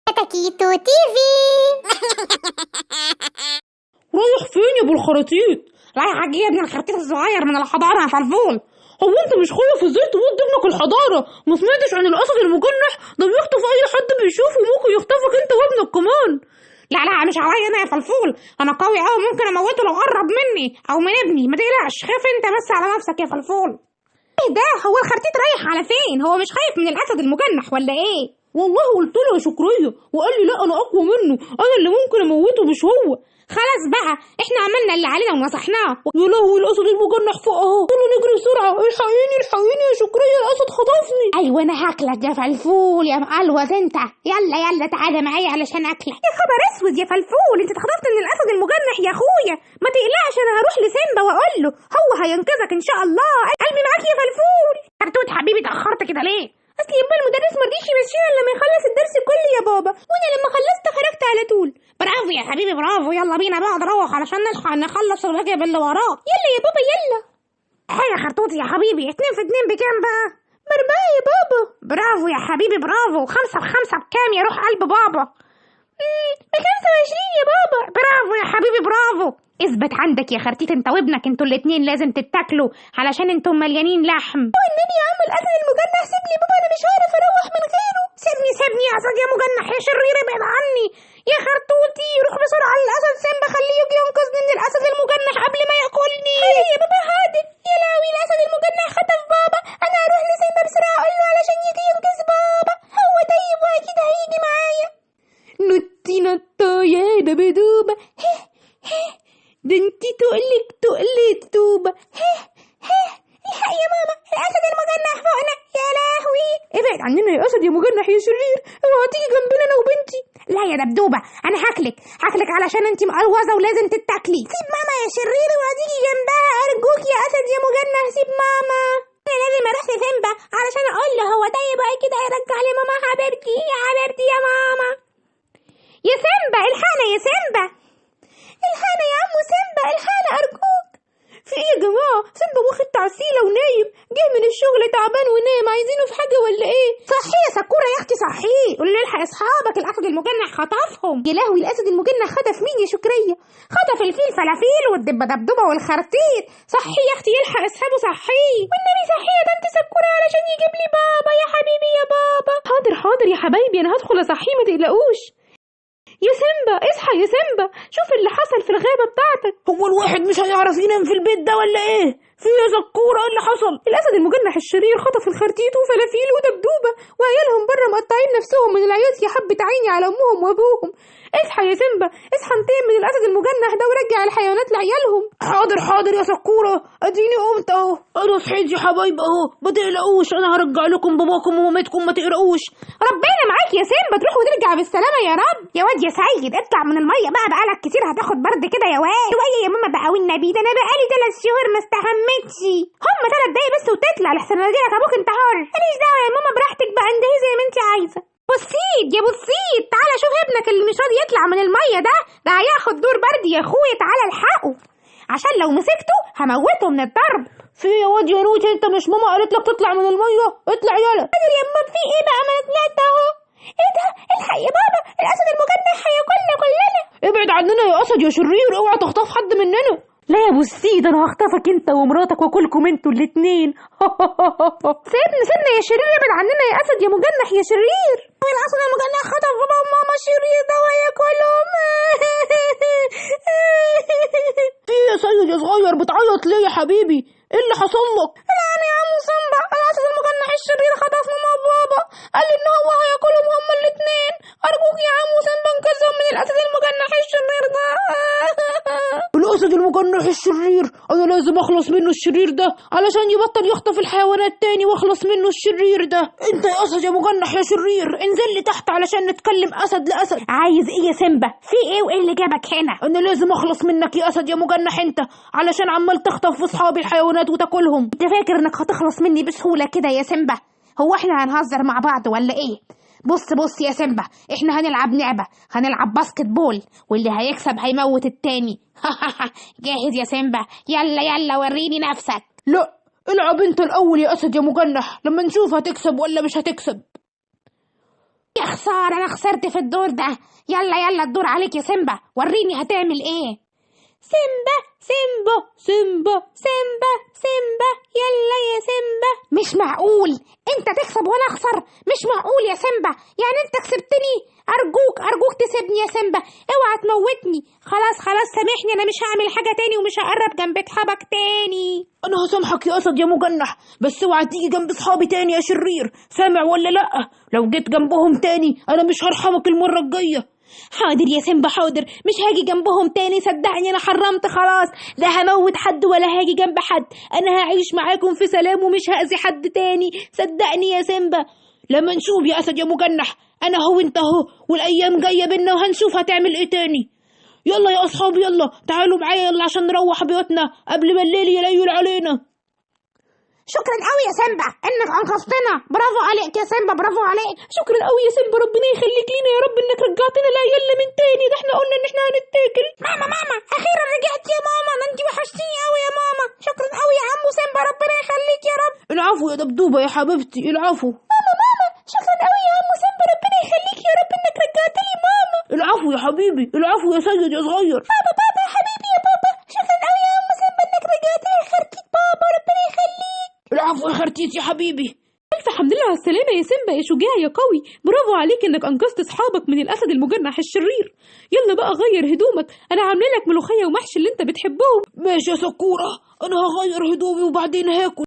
كتاكيتو TV. رايح فين يا ابو الخراطيط؟ رايح اجيب ابن الخرتيت الصغير من الحضانة يا فلفول. هو انت مش خايف ازاي تودي ابنك الحضانه؟ ما سمعتش عن الاسد المجنح ده؟ بيخطف اي حد بيشوفه، ممكن يخطفك انت وابنك كمان. لا لا، مش عليا انا يا فلفول، انا قوي قوي، ممكن اموته لو قرب مني او من ابني. ما تقلقش، خاف انت بس على نفسك يا فلفول. ايه ده؟ هو الخرتيت رايح على فين؟ هو مش خايف من الاسد المجنح ولا ايه؟ والله قلت له يا شكريه وقال لي لا انا اقوى منه، انا اللي ممكن اموته مش هو. خلاص بقى، احنا عملنا اللي علينا ونصحناه. يا لهوي الاسد المجنح فوق اهو، يلا نجري بسرعة. الحقيني الحقيني يا شكريه، الاسد خطفني. ايوه انا هاكلك يا فلفول يا مقلوز انت. يلا يلا تعالى معايا علشان اكلك. يا خبر اسود يا فلفول، انت اتخطفت من الاسد المجنح يا اخويا. ما تقلقش، انا هروح لسيمبا واقول له هو هينقذك ان شاء الله. قلبي معاك يا فلفول. خرتوت حبيبي، اتاخرت كده ليه؟ اصل يبقى المدرس ما رضيش يمشينا لما يخلص الدرس كله يا بابا، وانا لما خلصت خرجت على طول. برافو يا حبيبي برافو، يلا بينا بقى نروح علشان نلحق نخلص الواجب اللي وراه. يلا يا بابا يلا. هيا خرطوطي يا حبيبي، 2 في 2 بكام بقى؟ ب4 يا بابا. برافو يا حبيبي برافو. 5 في 5 بكام يا روح قلب بابا؟ ب25 يا بابا. برافو يا حبيبي برافو. اثبت عندك يا خرتيت انت وابنك، انتوا الاتنين لازم تتاكلوا علشان انتوا مليانين لحم. والنبي يا عم الاسد المجنح سيبني بابا، انا مش هعرف اروح من غيره. سيبني سيبني يا اسد يا مجنح يا شرير، ابعد عني يا خرطوطي. روح بسرعة للاسد سيمبا، خليه يجي ينقذني من الاسد المجنح قبل ما ياكلني. حاضر يا بابا حاضر. يا لهوي الاسد المجنح خطف بابا، انا هروح لسيمبا بسرعة اقول له علشان يجي ينقذ بابا، هو طيب واكيد هيجي معايا. نطي نطه يا دبدوبه، هه هه، ده انتي تقلك تقلت توبه، هه هه. الحق يا ماما، الاسد المجنح فوقنا. يا لهوي، ابعد عننا يا اسد يا مجنح يا شرير، اوعى تيجي جنبنا انا وبنتي. لا يا دبدوبه، انا هاكلك هاكلك علشان انتي مقلوظه ولازم تتاكلي. سيب ماما يا شرير وهتيجي جنبها، ارجوك يا اسد يا مجنح سيب ماما. انا لازم اروح لسيمبا علشان اقول له هو طيب واكيد هيرجع لي ماما. حبيبتي يا حبيبتي يا ماما. يا سيمبا الحقنا يا سيمبا، الحقنا يا عمو سيمبا، الحقنا ارجوك. في ايه يا جماعة؟ سيمبا واخد تعسيله ونايم، جه من الشغل تعبان ونايم، عايزينه في حاجة ولا ايه؟ صحية يا سكوره يا اختي صحية، قولي له الحق اصحابك الاسد المجنح خطفهم. يا لهوي الاسد المجنح خطف مين يا شكريه؟ خطف الفيل فلافيل والدبه دبدوبه والخرتيت. صحية يا اختي يلحق اصحابه، صحية والنبي صحية يا طنط سكوره علشان يجيب لي بابا. يا حبيبي يا بابا. حاضر حاضر يا حبايبي، انا هدخل اصحيه ما تقلقوش. يا سيمبا اصحى يا سيمبا، شوف اللي حصل في الغابة بتاعتك. هو الواحد مش هيعرف ينام في البيت ده ولا ايه؟ في يا زكورة ايه اللي حصل؟ الاسد المجنح الشرير خطف الخرتيت وفلافيل ودبدوبة وعيالهم بره مقطعين نفسهم من العياط يا حبة عيني على امهم وابوهم. اصحى يا سيمبا اصحى، انتقم من الاسد المجنح ده ورجع الحيوانات لعيالهم. حاضر حاضر يا سكورة، اديني قمت اهو. انا صحيت يا حبايب اهو، ما تقلقوش انا هرجع لكم باباكم ومامتكم ما تقلقوش. ربنا معاك يا سيمبا، تروح وترجع بالسلامة يا رب. يا واد يا سيد اطلع من المية بقى، بقالك كتير هتاخد برد كده يا واد. شوية يا ماما بقى والنبي، ده انا بقالي 3 شهور ما استحمتش. هم 3 دقايق بس وتطلع، لحسن اناديلك ابوك انت حر. ماليش دعوة يا ماما، براحتك بقى اندهي زي ما انت عايزة. بصيت يا بصيت، تعالى شوف ابنك اللي مش راضي يطلع من المية ده، ده هياخد دور برد يا اخويا، تعالى الحقه عشان لو مسكته هموته من الضرب. في يا واد يا روتي، انت مش ماما قالت لك تطلع من المية؟ اطلع يلا. قادر يا ماما، في ايه بقى؟ ما انا طلعت اهو. ايه ده؟ الحق يا بابا، الاسد المجنح هياكلنا كلنا. ابعد عننا يا اسد يا شرير، اوعى تخطف حد مننا. لا يا بوسيد، انا هخطفك انت ومراتك واكلكم انتوا الاتنين. سيبني سيبني يا شرير، ابعد عننا يا اسد يا مجنح يا شرير. الاسد المجنح خطف بابا وماما الشرير ده وهياكلهم. في يا سيد يا صغير، بتعيط ليه يا حبيبي؟ ايه اللي حصل لك؟ العن يا عمو سيمبا، الاسد المجنح الشرير خطف ماما وبابا، قال لي ان هو هياكلهم هما الاتنين. ارجوك يا عمو سيمبا انقذهم من الاسد المجنح الشرير ده. الاسد المجنح الشرير انا لازم اخلص منه الشرير ده علشان يبطل يخطف الحيوانات تاني، واخلص منه الشرير ده. انت يا اسد يا مجنح يا شرير انزل لي تحت علشان نتكلم اسد لاسد. عايز ايه يا سيمبا؟ في ايه وايه اللي جابك هنا؟ انا لازم اخلص منك يا اسد يا مجنح انت، علشان عمال تخطف في اصحابي الحيوانات وتاكلهم. انت فاكر انك هتخلص مني بسهولة كده يا سيمبا؟ هو احنا هنهزر مع بعض ولا ايه؟ بص بص يا سيمبا، احنا هنلعب لعبة، هنلعب basketball، واللي هيكسب هيموت التاني. جاهز يا سيمبا؟ يلا يلا وريني نفسك. لا العب انت الاول يا اسد يا مجنح، لما نشوف هتكسب ولا مش هتكسب. يا خسارة، انا خسرت في الدور ده. يلا يلا الدور عليك يا سيمبا، وريني هتعمل ايه. سيمبا سيمبا سيمبا سيمبا سيمبا، يلا يا سيمبا. مش معقول انت تكسب وانا اخسر، مش معقول يا سيمبا، يعني انت كسبتني؟ ارجوك ارجوك تسيبني يا سيمبا، اوعى تموتني. خلاص خلاص سامحني، انا مش هعمل حاجة تاني ومش هقرب جنب اصحابك تاني. انا هسامحك يا اسد يا مجنح، بس اوعى تيجي جنب اصحابي تاني يا شرير، سامع ولا لا؟ لو جيت جنبهم تاني انا مش هرحمك المرة الجاية. حاضر يا سيمبا حاضر، مش هاجي جنبهم تاني، صدقني انا حرمت خلاص، لا هموت حد ولا هاجي جنب حد، انا هعيش معاكم في سلام ومش هأذي حد تاني، صدقني يا سيمبا. لما نشوف يا اسد يا مجنح، انا هو انت اهو، والايام جاية بينا وهنشوف هتعمل ايه تاني. يلا يا اصحابي يلا تعالوا معايا يلا عشان نروح بيوتنا قبل ما الليل يليل علينا. شكرا قوي يا سيمبا انك انقذتنا، برافو عليك يا سيمبا، برافو عليك. شكرا قوي يا سيمبا، ربنا يخليك لينا يا رب انك رجعتنا لعيالنا من تاني، ده احنا قلنا ان احنا هنتاكل. ماما ماما اخيرا رجعت يا ماما، ده انت وحشتيني قوي يا ماما. شكرا قوي يا عمو سيمبا، ربنا يخليك يا رب. العفو يا دبدوبه يا حبيبتي، العفو. ماما ماما شكرا قوي يا عمو سيمبا، ربنا يخليك يا رب انك رجعت لي ماما. العفو يا حبيبي، العفو يا سيد يا صغير. بابا بابا يا حبيبي يا بابا، شكرا قوي يا عمو سيمبا انك رجعت لي خرتيت بابا، ربنا يخليك. العفو يا خرتيت يا حبيبي. ألف حمد لله على السلامة يا سيمبا يا شجاع يا قوي، برافو عليك إنك أنقذت أصحابك من الأسد المجنح الشرير. يلا بقى غير هدومك، أنا عاملة لك ملوخية ومحشي اللي أنت بتحبهم. ماشي يا سكورة، أنا هغير هدومي وبعدين هاكل.